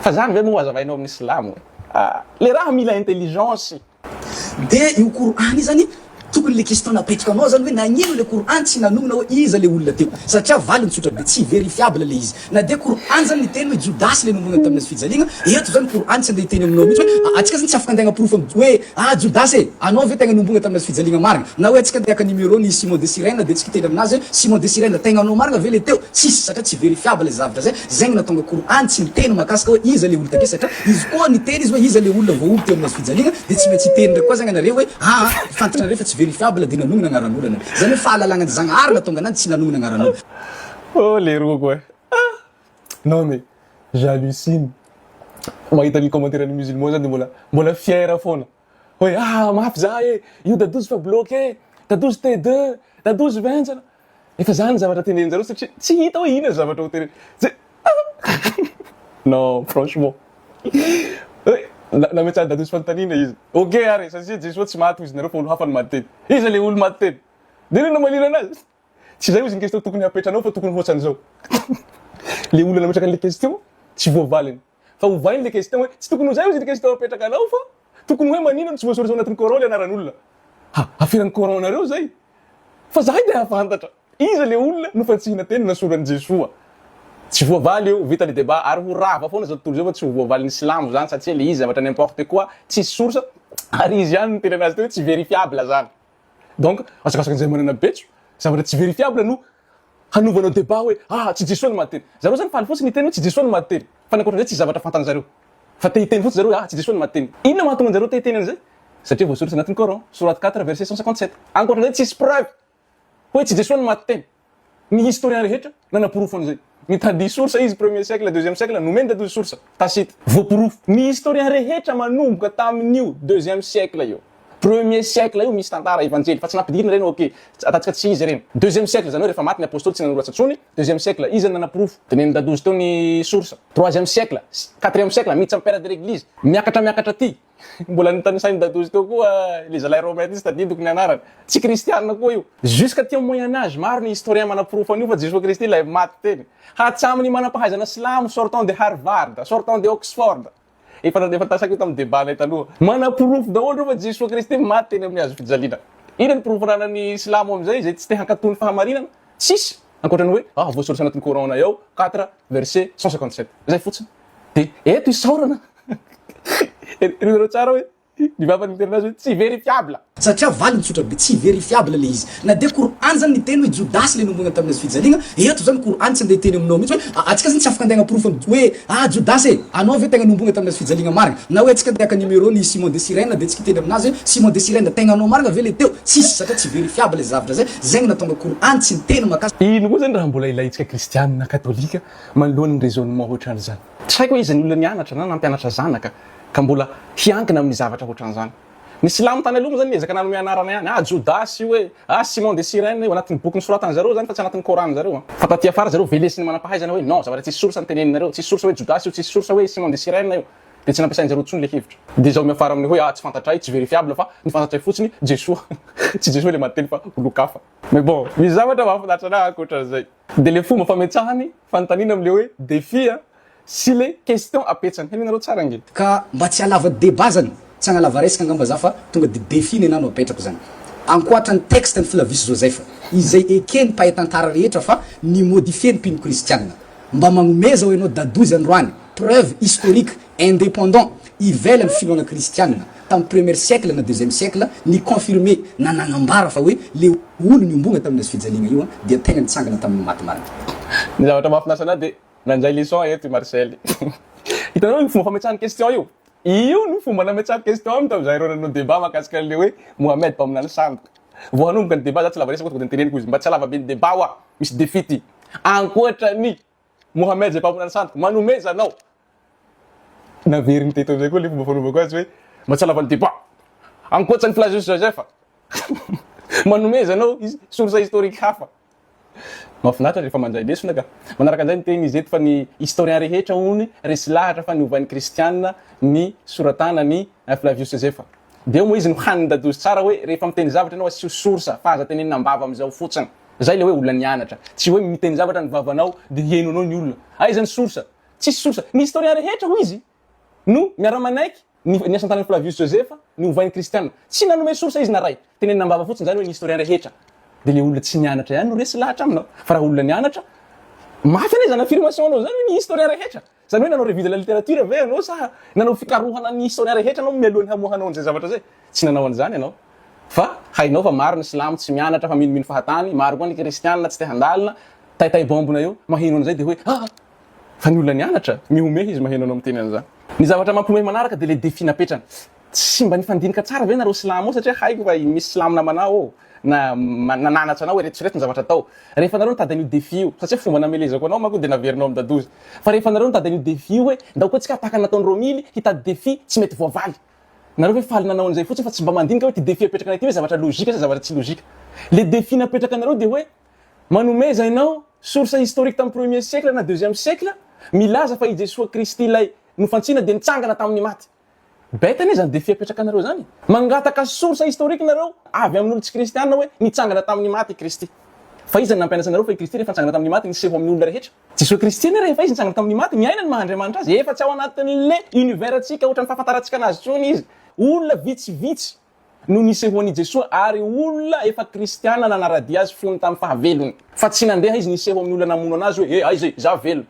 Fa zany ve moa hazavainao amin'ny silamo e? Ah, le raha mila intelligence. De io Kor'any io zany tokony le question napetraka anao zany hoe nagnino le Kor'any tsy nanognona hoe iza le olona teo satria valiny tsotra be tsy verifiable le izy na de Kor'any zany niteny hoe Jodasy le nomonoina tamin'ny hazo fijaliagna eto zany Kor'any tsy andeha hiteny aminao mihitsy hoe atsika zany tsy afaka andeha hagnaporofo am hoe ah Jodasy e anao ve tegna nomonoina tamin'ny hazo fijaliagna marigna na hoe atsika andeha haka numéro ny Simon de Cyrène de tsika hiteny aminazy hoe Simon de Cyrène tegna anao marigna ve le teo tsisy satria tsy verifiable le zavatra zay Zegny natonga Kor'any tsy miteny makasika hoe iza le olo take satria izy koa niteny izy hoe iza le olona voaomby teo amin'ny hazo fijaliagna de tsy maintsy hiteny ndraiky koa zegny anareo hoe aa fantatranareo fa tsy verifiable de nanognona agnaran'olo anareo. Zany hoe fahalalagna an'i Zagnahary natonga ananjy tsy nanognona agnaran'olo. Oh leroa koa ah! Non mais j'hallucine mahita ny commentaire ny musulman zany de mbola mbola fier foana hoe ah mafy za e, io dadozy fa bloqué, dadozy T2, dadozy venjana. Efa zany ny zavatra tenenin-jareo satria tsy hita hoe inona ny zavatra ho tenenina. Zay Non franchement hoe nametrahan'i Dadozy fanontaniana izy. Ok ary e, satria Jesoa tsy maty hoy izy nareo fa olo hafa no maty teny. Iza le olo maty teny? De inona no namaliana anazy? Tsy zay hozy ny question tokony hapetranao fa tokony hoatran'izao. Le olona nametraka an'le question tsy voavaliny. Fa ovainy le question hoe tsy tokony ho zay hozy ny question apetraka anao fa tokony hoe manino no tsy voasoratra ao anatin'ny coran le anaran'olona. Ha, aferan'ny coran nareo zay. Fa zahay te hahafantatra iza le olona nofantsihina teny nasoran'i Jesoa. Tsy voavaly io, vita le débat ary ho rava foana zao tontolo zao fa tsy ho voavalin'ny silamo zany satria le izy zavatra n'importe quoi, tsisy source ary izy ihany niteny anazy teo hoe tsy verifiable zany. Donc asakasakan'izay manana betso, zavatra tsy verifiable no hanovanao débat hoe ah tsy Jesoa no maty teny. Zareo zany faly fotsiny hiteny hoe tsy Jesoa no maty teny fa ny ankoatran'izay tsisy zavatra fantan'zareo. Fa te hiteny fotsiny zareo hoe ah tsy Jesoa no maty teny. Inona mahatonga anjareo te hiteny an'izay? Satria voasoratra anatin'ny Coran, sourate 4 verset 157. Ankoatran'izay tsisy preuve hoe tsy Jesoa no maty teny. Ny historien rehetra nanaporofo an'izay. Nitady source izy premier siècle, deuxième siècle, nomeny daholo source, Tacite. Voaporofo. Ny historien rehetra manomboka tamin'io deuxième siècle io. Premier siècle io misy tantara evanjely fa tsy nampidirina ireny ok ataontsika tsy izy ireny. Deuxième siècle izany hoe rehefa maty ny apostoly tsy nanoratra intsony, deuxième siècle iza no nanaporofo? Tenenin'i Dadozy teo ny source. Troisième siècle, quatrième siècle miditra amin'ny père de l'église, miakatra miakatra aty. Mbola notanisain'i Dadozy teo koa le zalahy romain ty tsy tadidiko ny anarany. Tsy kristianina koa io. Jusqu'aty amin'ny moyen age maro ny historien manaporofo an'io fa Jesoa Kristy ilay maty teny. Hatramin'ny manam-pahaizana silamo sortant de Harvard, sortant de Oxford. Efa efa nitasaiko io tamin'ny débat nay taloha. Manaporofo daholo ireo fa Jesoa Kristy maty teny amin'ny hazo fijaliana. Inona ny porofo ananan'ny silamo amin'izay izay tsy te hankatò ny fahamarinana? Tsisy! Ankoatra ny hoe ah voasoratra anatin'ny Coran nay ao 4 verset 157. Izay fotsiny. Dia eto isaorana. Renareo tsara hoe ny vavany miteny anazy hoe tsy verifiable. Satria valiny tsotra be, tsy verifiable le izy. Na dia Kor'any zany niteny hoe Jodasy le nomonoina tamin'ny hazo fijaliagna, eto zany Kor'any tsy andeha hiteny aminao mihitsy hoe atsika zany tsy afaka andeha hagnaporofo am hoe ah Jodasy e, anao ve tegna nomonoina tamin'ny hazo fijaliagna marigna? Na hoe atsika andeha haka numéro ny Simon de Cyrène de tsika hiteny aminazy hoe Simon de Cyrène tegna anao marigna ve le teo? Tsisy satria tsy verifiable zavatra zay, zegny nahatonga Kor'any tsy niteny mahakasika Ino koa zany raha mbola ilaintsika kristianina katolika manoloana ny raisonnement ohatran'izany? Tsy haiko hoe iza ny olona nianatra na nampianatra zanaka ka mbola hiankina amin'ny zavatra ohatran'izany. Ny silamo tany aloha moa zany niezaka nanome anarana ihany, ah Jodasy io e, ah Simon de Cyrène io, anatin'ny boky nosoratan zareo zany fa tsy anatin'ny Coran zareo an. Fa taty afara zareo velesin'ny manam-pahaizana hoe non, zavatra tsisy source ny teneninareo, tsisy source hoe Jodasy io, tsisy source hoe Simon de Cyrène io. Dia tsy nampiasain zareo intsony le hevitra. Dia izao miafara amin'ny hoe ah tsy fantatray, tsy verifiable fa ny fantatray fotsiny Jesoa. Tsy Jesoa le maty teny fa olon-kafa. Mais bon, misy zavatra mahafinaritra anah ankoatran'izay. Dia le fomba fametrahany fanontaniana amle hoe défi a sy le question apetsany. Henoinareo tsara ange. Ka mba tsy halava débat zany, tsy hagnalava resaka angamba za fa tonga de défi nenah no apetrako zany. Ankoatra ny texte ny Flavius Joseph, izay eken'ny mpahay tantara rehetra fa ni-modifier ny mpino kristianina. Mba magnomeza ho enao dadozy androany preuve historique indépendant ivelan'ny finoana kristianina tamin'ny premier siècle na deuxième siècle ni-confirmer na nagnambara fa hoe le olo niombogna tamin'ny hazofijaliagna io dia tegna nitsangana tamin'ny maty marina. Ny zavatra mahafinaritra anah dia nandray leçon eto i Marcel. Hitanareo io fomba fametrahany question io? Io no fomba nametrahako question aminy tamin'izahay ireo nanao débat mahakasika an'ilay hoe Mohamed mpaminany sandoka. Vao hanomboka ny débat za tsy lava resaka fa tonga dia noteneniko izy mba tsy halava be ny débat hoa misy défi ty. Ankoatra ny Mohamed izay mpaminany sandoka, manomeza anao. Naveriny teto amin'izay koa ilay fomba fanaovako azy hoe mba tsy halava ny débat. Ankoatra ny Flavius Joseph, manomeza anao source historique hafa. Mahafinaritra rehefa mandray lesona ka. Manaraka an'izay ny teny izy eto fa ny historien rehetra hono resy lahatra fa novan'ny kristiana ny soratana ny Flavius Joseph. Dia eo moa izy no hanin'i Dadozy tsara hoe rehefa miteny zavatra ianao asio source fa aza tenenina am-bava amin'izao fotsiny. Zay le hoe olona nianatra. Tsy hoe miteny zavatra ny vavanao de hihaino anao ny olona. Aiza ny source? Tsisy source. Ny historien rehetra hoy izy no miara-manaiky ny ny asan-tanan'i Flavius Joseph novain'ny kristiana. Tsy nanome source izy na ray. Tenenina am-bava fotsiny izany hoe ny historien rehetra. Dia le olona tsy nianatra ihany no resy lahatra aminao. Fa raha olona nianatra, mafy anie izany affirmation-nao izany hoe ny historien rehetra. Izany hoe nanao revue de la littérature ve ianao sa nanao fikarohana ny historien rehetra ianao mialohan'ny hamoahanao an'izay zavatra izay? Tsy nanao an'izany ianao. Fa hainao fa maro ny silamo tsy mianatra fa minomino fahatany, maro koa ny kristianina tsy te handalina, taitay bombona eo, maheno an'izay dia hoe ah! Fa ny olona nianatra, mihomehy izy maheno anao miteny an'izany. Ny zavatra mampihomehy manaraka dia ilay défi napetrany. Tsy mba nifandinika tsara ve nareo silamo ao satria haiko fa misy silamo namanao ao na nananatra anao hoe reto sy reto ny zavatra atao. Rehefa nareo nitady an'io défi io, satria fomba namelezako anao manko dia naverinao amin'ny dadozy. Fa rehefa nareo nitady an'io défi io hoe ndao koa tsika tahaka ny nataon'i Romily hitady défi tsy mety voavaly. Nareo ve faly nanao an'izay fotsiny fa tsy mba mandinika hoe ity défi apetrakanay ity hoe zavatra logique sa zavatra tsy logique. Le défi napetrakanareo dia hoe manomeza ianao source historique tamin'ny premier siècle na deuxième siècle milaza fa i Jesoa Kristy ilay nofantsina dia nitsangana tamin'ny maty. Bête anie zany défi apetrakanareo zany e! Mangataka source historique nareo avy amin'olo tsy kristiana hoe nitsangana tamin'ny maty i Kristy. Fa iza no nampianatra anareo fa i Kristy rehefa nitsangana tamin'ny maty niseho amin'ny olona rehetra? Jesoa Kristy anie rehefa izy nitsangana tamin'ny maty niaina ny maha Andriamanitra azy, efa tsy ao anatin'le univers tsika ohatran'ny fahafantarantsika anazy intsony izy. Olona vitsivitsy no nisehoan' i Jesoa ary olona efa kristiana nanara-dia azy fony tamin'ny fahavelony. Fa tsy nandeha izy niseho amin'ny olona namono anazy hoe, eh aiza e, izaho velona.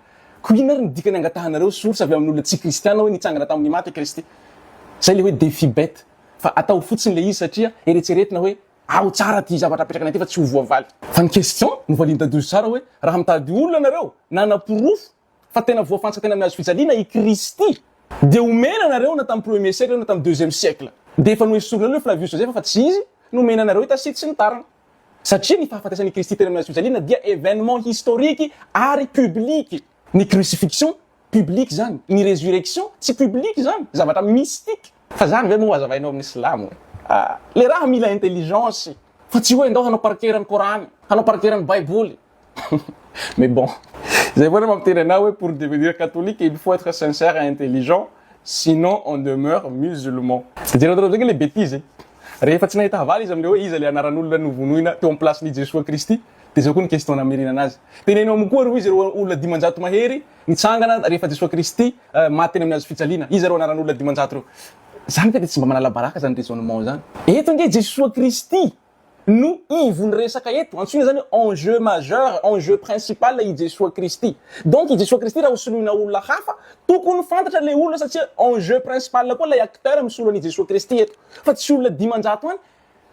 Koa inona ary ny dikany angatahanareo source avy amin'ny olona tsy kristiana hoe nitsangana tamin'ny maty i Kristy? Zay le hoe défi bête. Fa atao fotsiny le izy satria eretseretina hoe ao tsara ty zavatra apetrakanay ty fa tsy ho voavaly. Fa ny question novalian'i Dadozy tsara hoe raha mitady olona nareo nanaporofo fa tena voafantsika teny amin'ny hazo fijaliana i Kristy, dia omena anareo na tamin'ny premier siècle na tamin'ny deuxième siècle. Dia efa noesorina aloha i Flavius Joseph fa tsy izy no omena anareo i Tacite sy ny tariny. Satria ny fahafatesan'i Kristy teny amin'ny hazo fijaliana dia événement historique ary public. Ny crucifixion public izany, ny résurrection tsy public izany, zavatra mystique. Fa zany ve moa hazavainao amin'ny silamo e? Ah, le raha mila intelligence fa tsy hoe ndao hanao par cœur ny Korany, hanao par cœur ny baiboly. Mais bon, zay foana mampiteny anah hoe pour devenir catholique il faut être sincère et intelligent sinon on demeure musulman. De jereo daholo amizay nge le betise e! Rehefa tsy nahita havaly izy amle hoe iza le anaran'olona novonoina teo am place n'i Jesoa Kristy de zao koa ny question namerenana azy. Teneno amiko koa ry hoy izy ireo olona 500 mahery nitsangana rehefa Jesoa Kristy maty teny amin'ny hazo fijaliana. Iza ireo anaran'olona 500 ireo? Zany ve de tsy mba manala baraka zany raisonnement zany? Eto ange Jesoa Kristy no ivon'ny resaka eto, antsoina izany hoe enjeu majeur, enjeu principal i Jesoa Kristy. Donc i Jesoa Kristy raha ho soloina olona hafa, tokony fantatra ilay olona satria enjeu principal koa ilay acteur misolo an'i Jesoa Kristy eto. Fa tsy olona 500 any,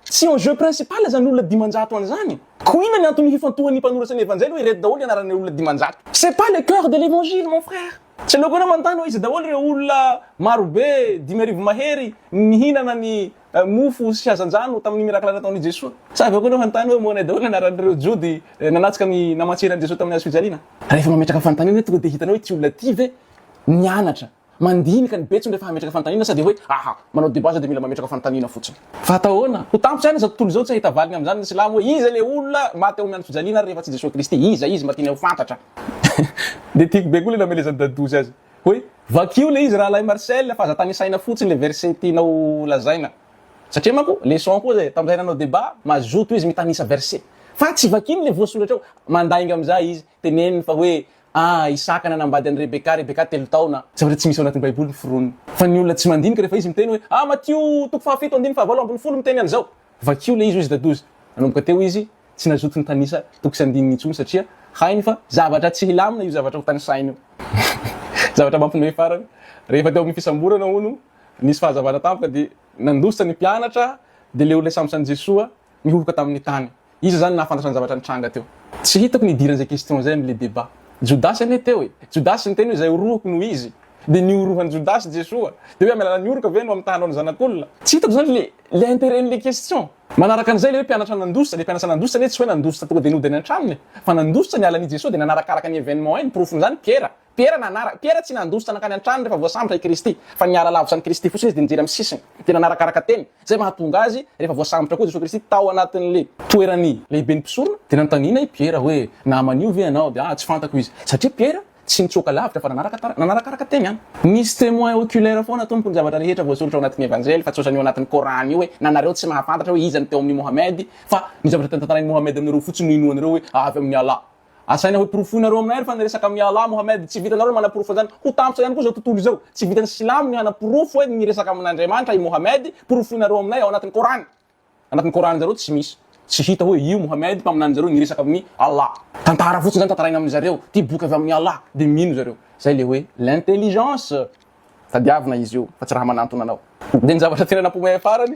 tsy enjeu principal izany olona 500 any izany. Koa inona ny antony hifantohan'ny mpanoratra ny Evanjely hoe ireto daholo ny anaran'ireo olona 500? C'est pas le cœur de l'évangile mon frère. Tsy aleoko ianao manontany hoe iza daholo ireo olona marobe 5000 mahery nihinana ny mofo sy hazandrano tamin'ny miracle nataon'i Jesoa. Sa avy eo koa ianao hanontany hoe moanay daholo ny anaran'ireo Jody nanatsika ny namantsihana an'i Jesoa tamin'ny hazo fijaliana? Rehefa mametraka fanontaniana tonga dia hitanao hoe ity olona ity ve nianatra, mandinika ny betsony rehefa hametraka fanontaniana sa dia hoe aha, manao débat zao dia mila mametraka fanontaniana fotsiny. Fa atao ahoana? Ho tampitra ihany izao tontolo izao tsy hahita valiny amin'izany ny silamo hoe iza ilay olona maty eo amin'ny hazo fijaliana ary rehefa tsy Jesoa Kristy, iza izy mba tianay ho fantatra. Dia tiako be koa ilay namelezan'i Dadozy azy. Hoe, vakio le izy rahalahy Marcel fa aza tanisaina fotsiny le verset tianao lazaina. Satria manko leçon koa zay, tamin'izay nanao débat, mazoto izy mitanisa verset. Fa tsy vakiny le voasoratra ao, mandainga amin'izay izy, teneniny fa hoe ah Isaka nanambady an'i Rebeka, Rebeka telo taona. Zavatra tsy misy ao anatin'ny baiboly ny foroniny. Fa ny olona tsy mandinika rehefa izy miteny hoe ah Matio toko fahafito andininy fahavalo ambinifolo miteny an'izao. Vakio le izy hoy izy dadozy. Nanomboka teo izy tsy nazoto nitanisa toko sy andininy intsony satria hainy fa zavatra tsy hilamina io zavatra ho tanisainy io. Zavatra mampiomehy farany, rehefa teo amin'ny fisamborana hono, nisy fahazavana tampoka dia nandositra ny mpianatra dia le olona hisambotra an'i Jesoa nihohoka tamin'ny tany. Iza zany nahafantatra ny zavatra nitranga teo? Tsy hitako ny hidiran'izay question izay amin'le débat. Jodasy anie teo e! Jodasy niteny hoe izay orohako no izy. Dia niorohan'i Jodasy Jesoa. Dia hoe amin'ny alalan'ny oroka ve no amitahanao ny zanak'olona? Tsy hitako zany le le intérêt-n'le question. Manaraka an'izay ilay hoe mpianatra nandositra, ilay mpianatra nandositra anie tsy hoe nandositra tonga dia nody any an-tranony e, fa nandositra niala an'i Jesoa dia nanarakaraka ny événement iny, porofon'izany Piera, Piera nanaraka, Piera tsy nandositra nankany an-tranony rehefa voasambotra i Kristy, fa niala lavitra an'i Kristy fotsiny izy dia nijery amin'ny sisiny, dia nanarakaraka teny, izay mahatonga azy rehefa voasambotra koa Jesoa Kristy tao anatin'ilay toeran'ny lehiben'ny mpisorona, dia nanontaniana i Piera hoe naman'io ve ianao, dia ah tsy fantako izy, satria Piera Tsy nitsoaka lavitra fa nanaraka nanarakaraka teny an. Nisy témoin oculaire foana tompoko ny zavatra rehetra voasoratra ao anatin'ny Evanjely fa tsy ohatran'ny ao anatin'ny Coran io hoe na nareo tsy mahafantatra hoe iza no teo amin'i Mohammed fa ny zavatra tantarain'i Mohammed aminareo fotsiny no inoanareo hoe avy amin'i Allah. Asaina hoe porofoinareo aminay ary fa niresaka amin'i Allah Mohammed, tsy vitanareo ny manaporofo an'izany, ho tampitra ihany koa izao tontolo izao, tsy vitan'ny silamo ny hanaporofo hoe niresaka amin'Andriamanitra i Mohammed, porofoinareo aminay ao anatin'ny Kor'any. Anatin'ny Kor'any-zareo tsy misy, tsy hita hoe io Mohammed mpaminanin-jareo niresaka amin'i Allah. Tantara fotsiny izany tantaraina amin-jareo, ity boky avy amin'i Allah, dia mino zareo. Zay le hoe l'intelligence. Tadiavina izy io fa tsy raha manantona anao. Dia ny zavatra tena nampihomehy farany,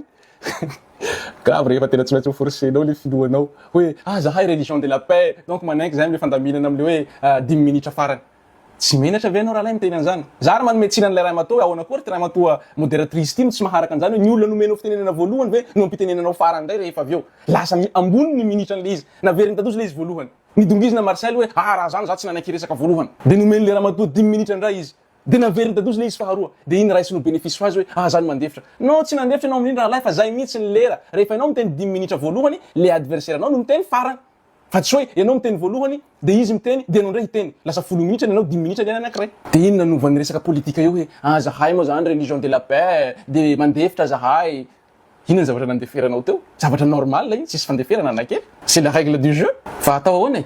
grave rehefa tena tsy maintsy ho forcer-nao le filohanao hoe ah zahay religion de la paix donc manaiky zahay amle fandaminana amle hoe dimy minitra farany. Tsy menatra ve ianao rahalahy miteny an'izany? Za ary manome tsiny an'ilay ramatoa hoe ahoana koa ry ty ramatoa moderatrice ity no tsy maharaka an'izany hoe ny olona nomenao fitenenana voalohany ve no ampitenenanao farany indray rehefa avy eo? Lasa ambony ny minitran'ilay izy. Naverin'i Dadozy ilay izy voalohany. Nidongizina Marcel hoe ah raha zany za tsy nanaiky hiresaka voalohany. Dia nomen'ilay ramatoa dimy minitra indray izy. Dia naverin'i Dadozy ilay izy faharoa. Dia iny raisiny ho bénéfice ho azy hoe ah za no mandefitra. Non tsy nandefitra ianao amin'iny rahalahy fa zay mihitsy ny lera. Rehefa ianao miteny dimy minitra voalohany, le adversaire nao no miteny farany. Fa tsy hoe ianao miteny voalohany dia izy miteny dia ianao indray hiteny. Lasa folo minitra ny anao, dimy minitra ny an'ny anankiray. Dia inona no ovan'ny resaka politika eo hoe ah zahay moa zany religion de la paix dia mandefitra zahay. Inona ny zavatra nandeferanao teo? Zavatra normal iny, tsisy fandeferana na kely. C'est la règle du jeu. Fa atao ahoana e?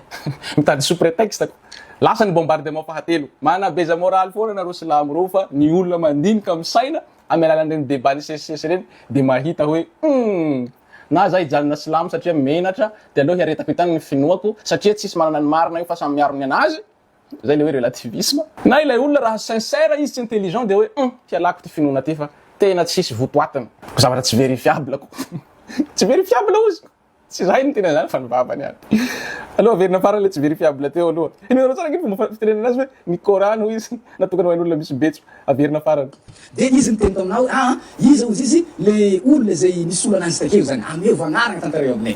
Mitady sous prétexte ko. Lasa ny bombardement fahatelo. Manabeza moraly foana nareo silamo reo fa ny olona mandinika misaina amin'ny alalan'ireny débat nisesisesy ireny dia mahita hoe humm. Na za hijanona silamo satria menatra dia aleo hiaretako itany ny finoako satria tsisy manana ny marina io fa samy miaro ny anazy, zay le hoe relativisme. Na ilay olona raha sincère izy tsy intelligent dia hoe hum hialako ty finoana ty fa tena tsisy votoatiny. Zavatra tsy verifiable ko. Tsy verifiable ozy. Tsy izahay no niteny an'izany fa ny vavany ihany. Aleo averina farany ilay tsy verifiable teo aloha. Henonareo tsara ange ny fomba fitenenana azy hoe ny Coran hoy izy natokana ho an'olona misy betso. Averina farany. Dia izy niteny taminah hoe, Aa, iza hozy izy le olona izay nisolo anazy takeo izany? Amevo anarana tantareo aminay.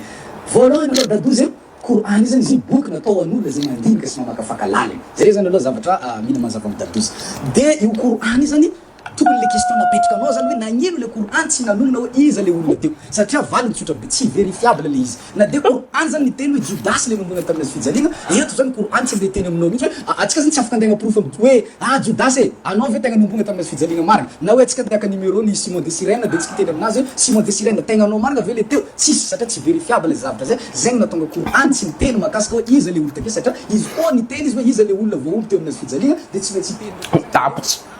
Voalohany aloha Dadozy a, Coran io zany izy io boky natao ho an'olona izay mandinika sy mamakafaka lalina. Zay zany aloha zavatra mila mazava amin'i Dadozy. Dia io Coran io zany Tokony le question napetrakanao zany hoe nagnino le Coran tsy nanonona hoe iza le olona teo? Satria valiny tsotra be, tsy verifiable le izy. Na dia Coran zany niteny hoe Jodasy le nombona tamin'ny hazo fijaliana, eto zany Coran tsy andeha hiteny aminao mihitsy hoe atsika zany tsy afaka andeha hagnaporofo am hoe ah Jodasy e, anao ve tegna nombona tamin'ny hazo fijaliana marina? Na hoe atsika andeha haka numéro ny Simon de Cyrène de tsika hiteny aminazy hoe Simon de Cyrène tegna anao marina ve le teo? Tsisy satria tsy verifiable zay zavatra zay, zegny nahatonga Coran tsy niteny mahakasika hoe iza le olo takeo satria izy koa niteny izy hoe iza le olona voahombo teo amin'ny hazo fijaliana de tsy maintsy hiteny. Tapitra.